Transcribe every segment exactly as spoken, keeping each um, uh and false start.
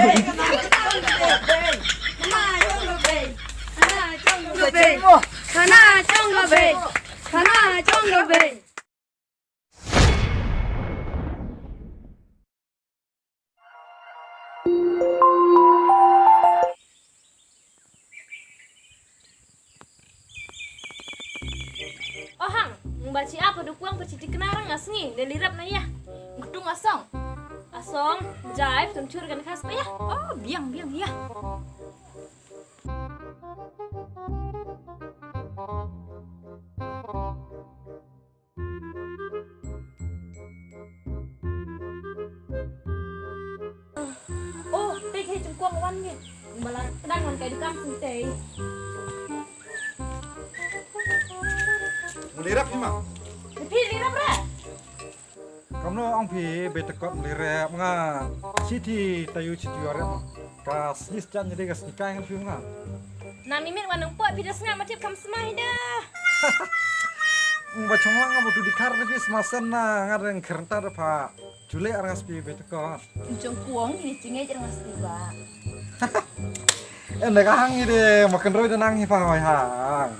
Oh hang, ba chi apa du kwang pa chi tikna rang asngi, de lirap na ya. Ngtung asong. Asong, jai, tun chur kan khas pa ya. Oh, biang, biang, ya. Oh, te ke jingkwang wan ngi. Bala kedang wan kai dukam sini te. Mulirap ni ma. Phi lirap re. Kamno ong phi betekot mulirap nga. Siti tayu siti warap ma. Ka snis jan jadi ka snikai ngan phi nga. Na mimit wan nang pot phi da snga matip kam smai da. Ba chong nga ba tu dikar de phi smasen na nga deng kerenta da pha. Jule ar ngas pi betekot. Jong kuong ini chinge jer ngas pi ba. Enda ka hang ide makan roi da nang hi pha hoi hang.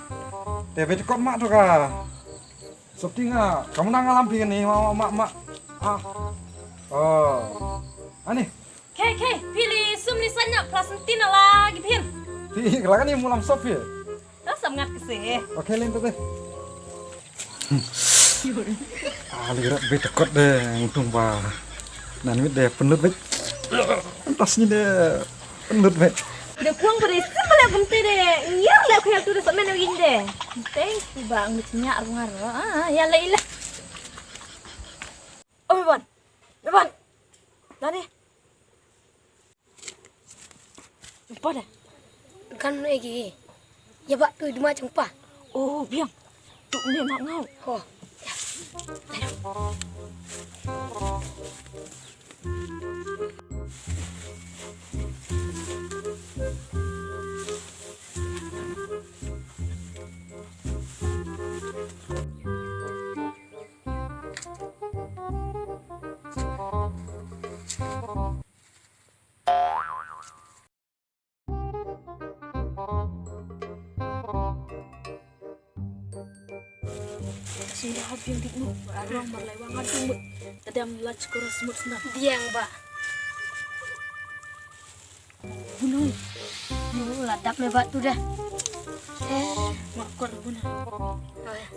Te betekot ma tu ka. Sopti nga kamu nang alam pi ni ma ma ma. Ah. Oh. Ani. Ke ke pili sum ni sanya plasentin ala gipin. Pi kelak ni mulam sop ya. Rasa mengat kese. Oke, lin tu deh. Ah, lirap betekot deh, ngtung ba. Nan mit deh penut bet. Entas ni deh penut bet. Deh kuang beri sih mana bente deh. Ngiar le khayal tu deh semen win deh. Thank you bang, nyak rungar. Ah, ya le ila. Oh, Meban. Meban. Nani? Apa dah? Kan egi. Ya bak tu duma jengpa. Oh, biang. Tu me mak ngau. Ho. Sila hab yang dik nuk, arwang marlai wang adung mut. Tadam lach kuras mut senap. Biang ba. Bulu. Bulu ladap me batu dah. Eh, makot bulu. Oh ya.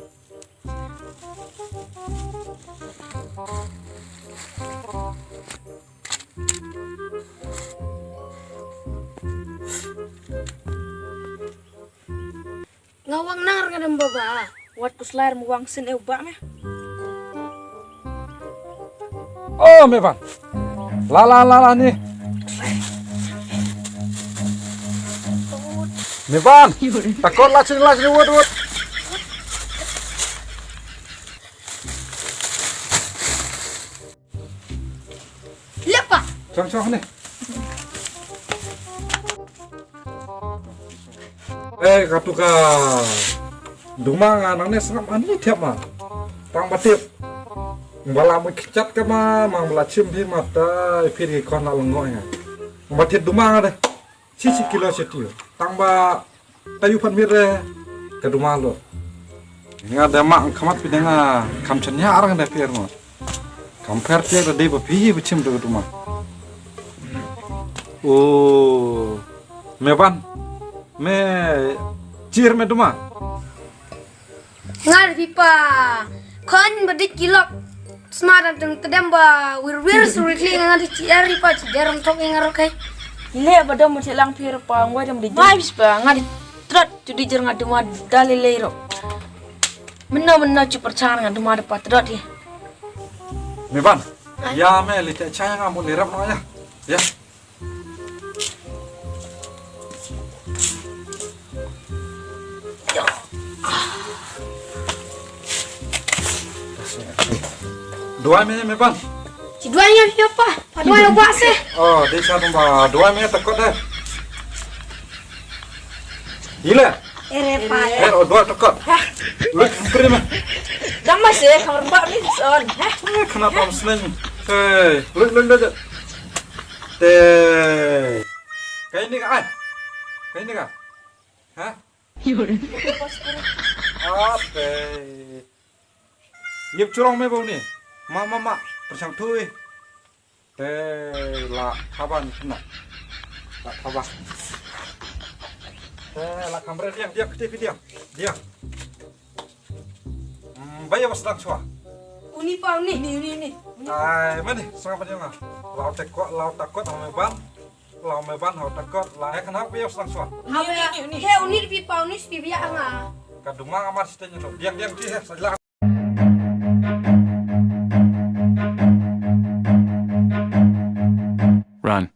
Nga wang nar nga dem baba. Wat kus lair mu wang sin eu ba me. Oh, me ban. La la la la ni. Me ban. Takot la sini la sini wot wot. Lepa. Chong chong ni. Eh, katu ka duma nga nang ne sngap ani thiap ma. Tang ba tip. Bala mu kichat ka ma, mang bala chim phi ma ta, phi ki kon la lengo nga. Ba tip duma nga de. Chi chi kilo chi tiu. Tang ba tayu phan mir de. Ka duma lo. Nga de ma khmat phi de nga kam chan ya arang de phi mo. Kam pher phi de ba phi ba chim de duma. O. Me ban. Me chir me duma. Ngar pipa. Khon ba dik kilok. Sma dan teng tedem ba wir wir suri kli ngar di chi er pipa chi deram tok ngar kai. Le ba dom ti lang pir pa ngwa dom di. Mai bis pa ngar di trot tu di jer ngar duma dali le ro. Menno menno chi perchang ngar duma de pa trot ye. Me ban. Ya me li te chaya nga mo le rap no ya. Ya. Duwai me me ban. Ci duwai nya phi apa? Pa duwai lo ba se. Oh, de sa ba duwai me takot de. Ila. Ere pa. Eh, oh, duwai takot. Lut mpri me. Dama se kamar ba mi son. Eh, kena pam seneng. Eh, lut lut lut. Te Kaei ne ka ai? Kaei ne ka? Ha? Ape. Yip churong me bau ni. Ma, ma, ma. Perchang thui. Te la khaba ni kena. La khaba. Te la kamre diang, diang, kete diang. Diang. Hmm, ba ïa ba sdang shuwa. Uni pa uni. Uni, uni, uni. Ai, mane, sngap aja nga. Lau te kwah, lau ta kwah, lau me ban. Lau me ban, lau ta kwah, la he kan hau ba ïa ba sdang shuwa. Uni, uni, uni. He uni pi pa uni spi biang nga. Ka duma nga mar site nyo. Diang, diang, ti he, sa la. Run.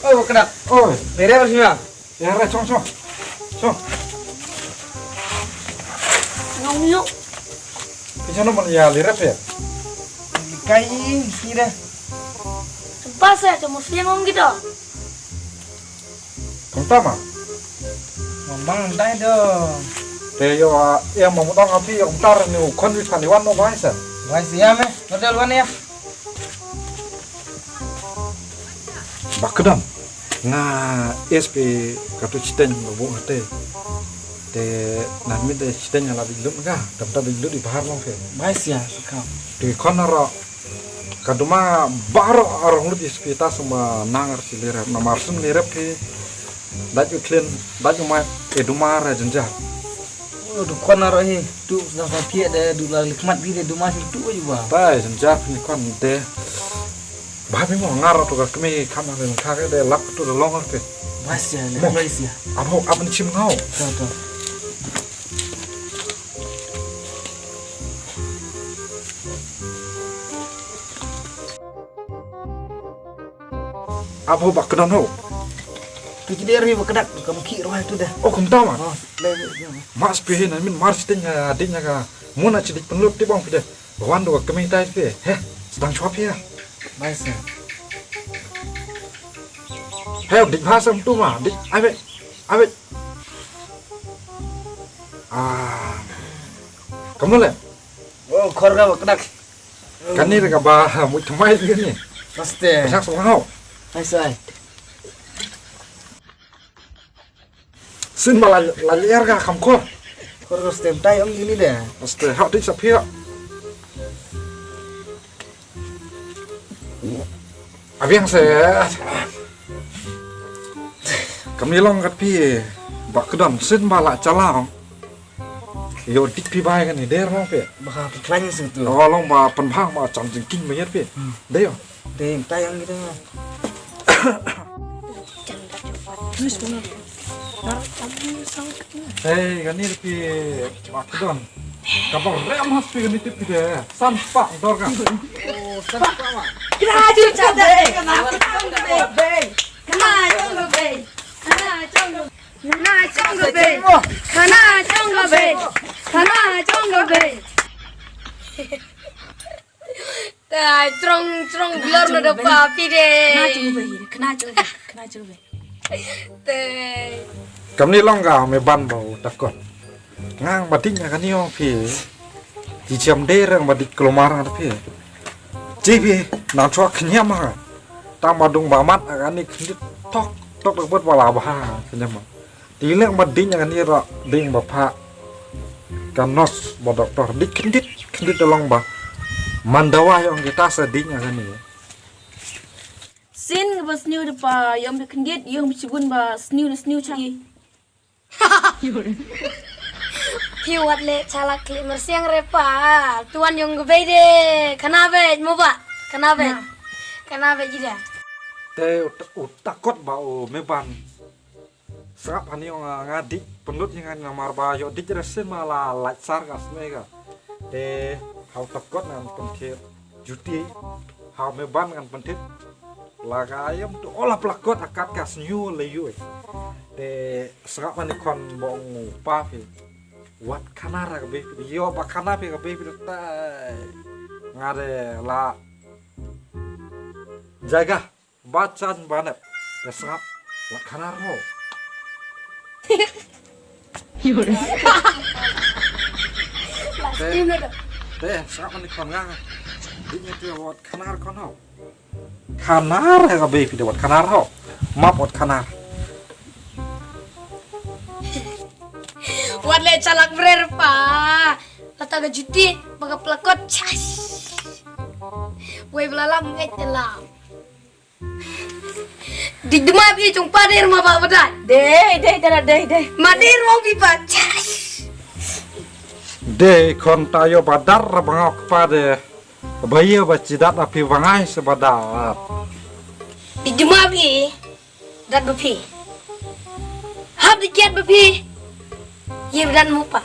Oi, Bakdang. Oi. Lire bersih ya? Ya, re, song, song. Song. Ngau miu. Pisa no man ya, lire pe. Kai ini deh. Pas ya, cuma siang ngom gitu. Kumta ma? Ngam bang dai do. Te ïoh, ah, ïa ma mutong api ïoh kumta re ni u khon wi phan iwan no bai sa. Bai sa ïa me, no del wan ïa. Bakdang. Nga S P katu chiteng lo bu ngate. Te nan mi te chiteng la bi lut ka, tam ta bi lut di bahar long fe. Bai sa ïa, sa kam. Te khon ro. Ka duma baroh arong lut ïa spi ta sma nang ar si lirep, namar sum lirep ki dait u klin, dait u mai, e duma ra jynjar. Oh, du kwan aro hi, tu na sa pie de, du la likmat bi de, duma si tu ju ba. Tai jynjar ni kwan de. Ba mi mo ngar tu ka kmi kam na len ka de lap tu de long ar pe. Ba sia le, ba sia. Abo, abo ni chim ngau. Tu, tu. Abo Bakdang ho. Tu ki deri Bakdang, kam ki roi tu dah. Oh, kumta ma. Oh, le, le, le. Mas pi hin, min mar siteng, ah, ding ka. Muna chidik penlut ti bang pi deh. Wan do kami tai pi. He, sdang chwa pi ya. Bai sa. He, dik bha sam tu ma, dik, ai be, ai be. Ah. Kamu le? Oh, khor ka Bakdang. Kani re ka ba, mu tmai kani. Aste. Sak so hau. Ai sai. Sin ba la, la ler ka kam khor. Khor ka stem tai ong ini de. Aste, hau dik sa phi. Abiang se. Kami long kat pi Bakdang sin ba la chala ong. Yo dik pi bai kani der mo pe. Ba ha pi klang se tu. Oh, long ba pen bhang ba chang jingking ba yet pe. Hmm. De yo. De tai yang gitu. Hey, kani pi Bakdang. Ka ba rem has pi kani tip pi de. San spah dor ka. Oh, san spah ma. Kena ju cha de. Kena ju cha de. Kena ju cha de. Kena ju cha de. Khana chong ka bei. Khana chong ka bei. Khana chong ka bei. Ta trong trong blur na da pa pi de. Khana chong ka bei. Khana chong ka bei. Khana chong ka bei. Te. Kamni long ka me ban ba u takot. Ngang ba ding ka ni ong phi. Ki chem de rang ba dik klomar nga phi. Ji phi nang chwa khniam ha. Tang ba dung ba mat ha ka ni khndit tok tok tok bot ba la ba ha khniam ha. Ti leng ba ding ha ka ni ra ding ba pha. Ka nos ba doktor dik khndit khndit da long ba. Man dawa yong kita sa ding ha ka ni. Sin ba sniu da pa yong ba khndit yong ba chigun ba sniu da sniu cha. Phi wat le chalak kli mersiang re pa. Tuan yong ka bei de. Kana bei mo ba. Kana bei. Kana bei jida. Te u ta-, u takot ba u me ban. Sngap hani yong nga dik penlut yong nga mar ba yo dik re sin ma la lait sar ka sne ka. Te hau takot ngan pynthir. Juti, ha me ban ngan pynthit. La ka yam tu ola plakot akat ka snyu le yu. Te sngap ani khon bong pa phi. Wat khana ra ka be phi. Yo ba khana phi ka be phi tai. Nga de la. Jaga. Ba chan ba nep. Te sngap. Wat khana ro. Last time na. Te sngap mane khon nga. Dei nga te wat khanar khon ho. Khanar ha ka bei phi te wat khanar ho. Map wat khanar. Wat le chalak brer pa. Lata ka juti ba ka plakot chas. Wei bla lam ngai te lam. Dik duma bi chung pa der ma ba badan. Dei dei dei dei dei. Ma der mo bi pa chas. Dei khon tayo badar ba ngok pa de. Ba ye ba chidat api bangai se badar. Dik duma bi dat ba phi. Hap di kiat ba phi. Ye badan mo pa.